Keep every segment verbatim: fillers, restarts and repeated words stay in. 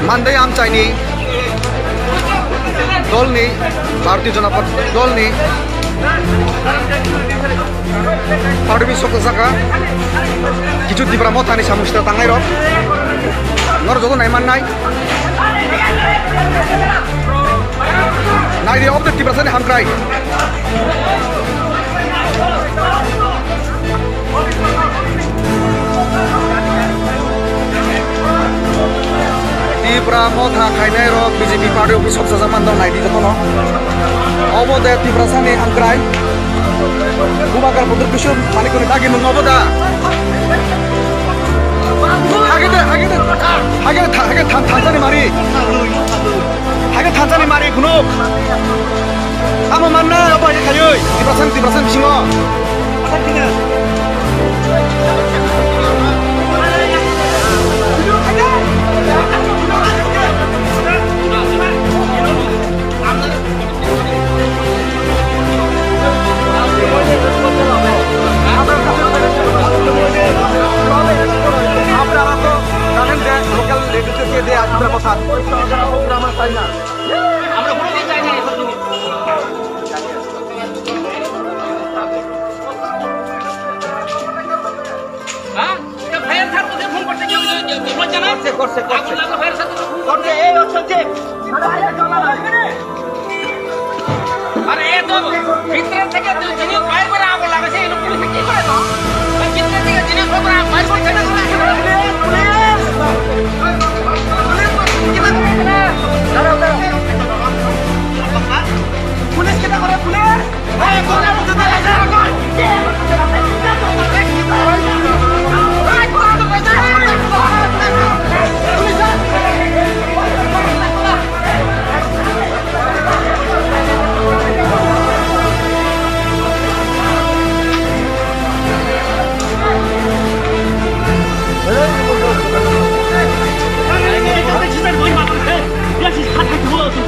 Mandai amchaini dolni, Bharatiya Janata Party dolni party office o kwchaka kichu Tipra Mothani samung sita tangnai rok norok joto nai mannai. Naidi, obo de Tiprasani hamkrai. Tipra Motha khainai rok B J P party office sok sajak man dong, naidi jotono. Obo de Tiprasani hamkrai. Bubagra Pudrukishu Manikuni dagi mung obo da. Hage de, hage de, hage de, hage than-, thansani mari. Hage thansani mari phunuk. Amo manna obo hage khayoi. Tiprasani, Tiprasani bisingo. হ্যাঁ? এটা ভাইয়ের সাথে ফোন করতে কেউ, কেউ, কেউ, কেউ লজ্জা নাই? করছে, করছে, করছে। আগুন লাগলো ভাইয়ের সাথে ফোন করতে। করছে, এই হচ্ছে যে, আরে এ তো ভিতরে থেকে তুই জিনিস বাইর করে আগুন লাগাইছে, এটা পুলিশে কি করে তো? ওই ভিতরে থেকে জিনিস বাইর করে, বাইর করছে না। পুলিশ! পুলিশ! দাঁড়াও, দাঁড়াও। পুলিশ কিটা করে, police?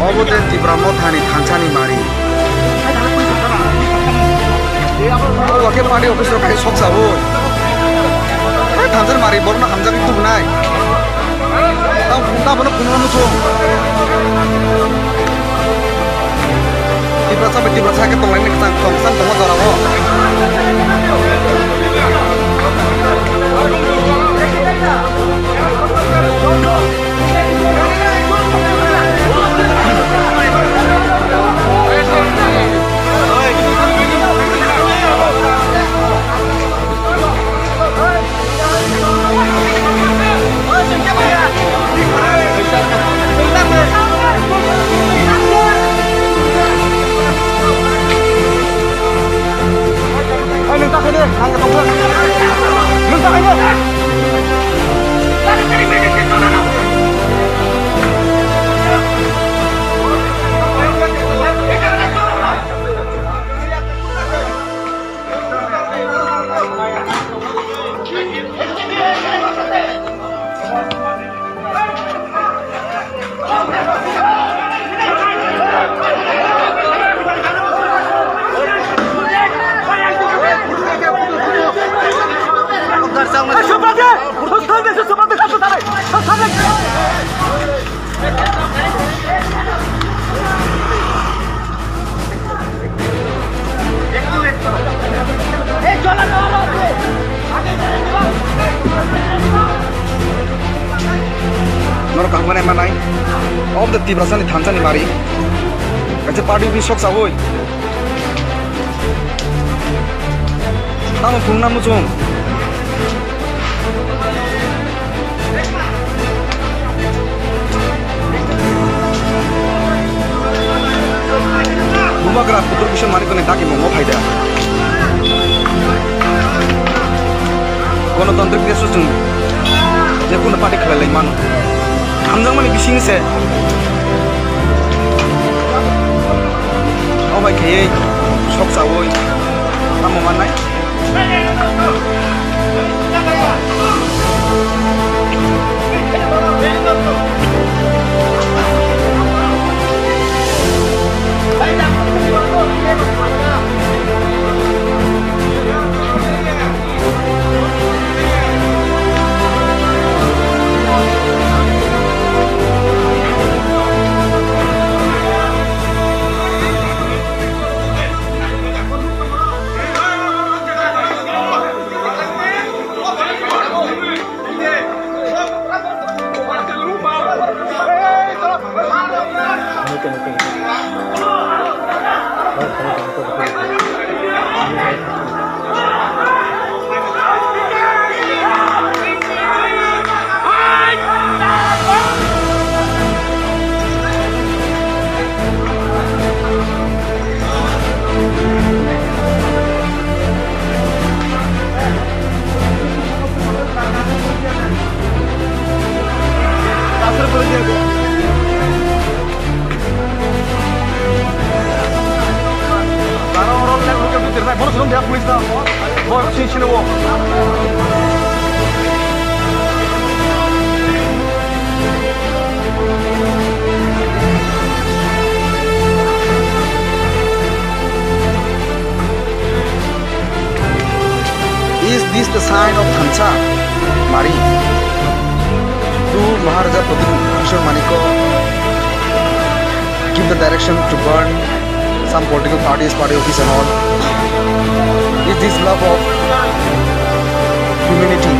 Obo de Tipra Mothani thansani mari. Obo khe party office rok khai sok saui. Hai thansani mari borokno hamjagwi tubunai. Tamo, tamo no phunukna muchung. Tiprasa bai Tiprasa khe tonglaini kwchang tong, kwchang tongma jorao. Norok kaham khe nai manai. Obo de Tiprasani thansani mari. Kaisa party office sok saui. Tamo phunukna muchung. Bubagra Pudrukishu Manikuni dagi mung o phaida. Ganatantrik desh o chwng jekunu party khlai lai mano. Hamjakmani bising se. O bai khaiwi sok chaui tamo mannai. Don't have police now. Boy, change in the wall. Is this the sign of Thansa Mari? Do Maharaja Pradyut Kishore Manikya give the direction to burn some political parties, party office and all? Is this love of humanity?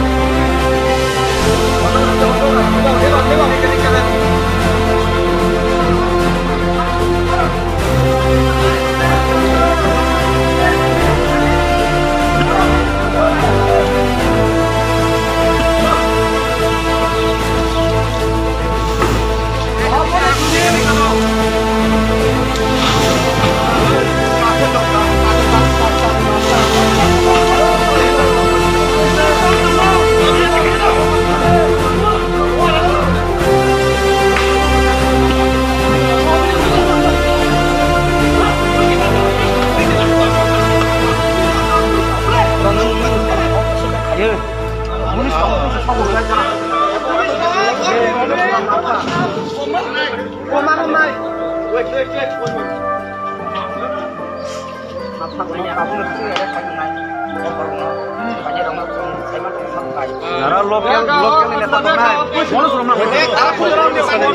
Nara local, local ni neta tongnai. Bono swnamnai.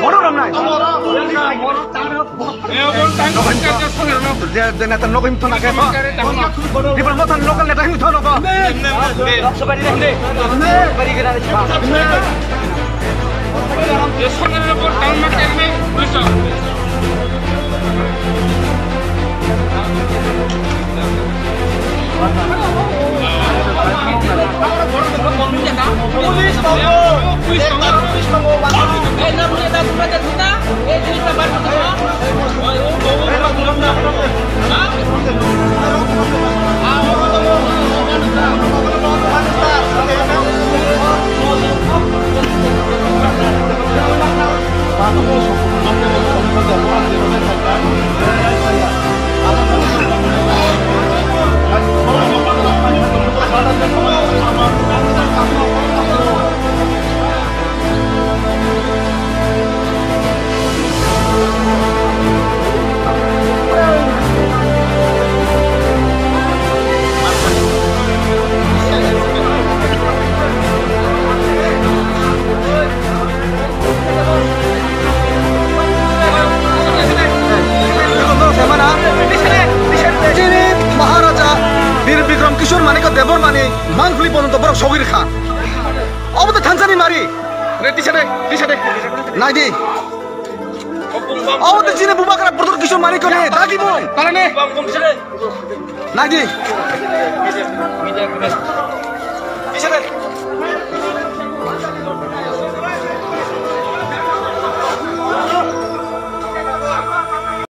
Bono romnai. Je, je neta nogo himthona khe to. Dibal motan local neta himthona ko. Chini Maharaja Bir Bikram Kishore Manikya Debbarmani mangpili pono to borok sogwi rikha. Obo to thansani mari. Re, tisa de, tisa de. Naidi. Obo to chini Bubagra Pradyut Kishore Manikya ni dagi bung. Kalane. Naidi. Tisa de.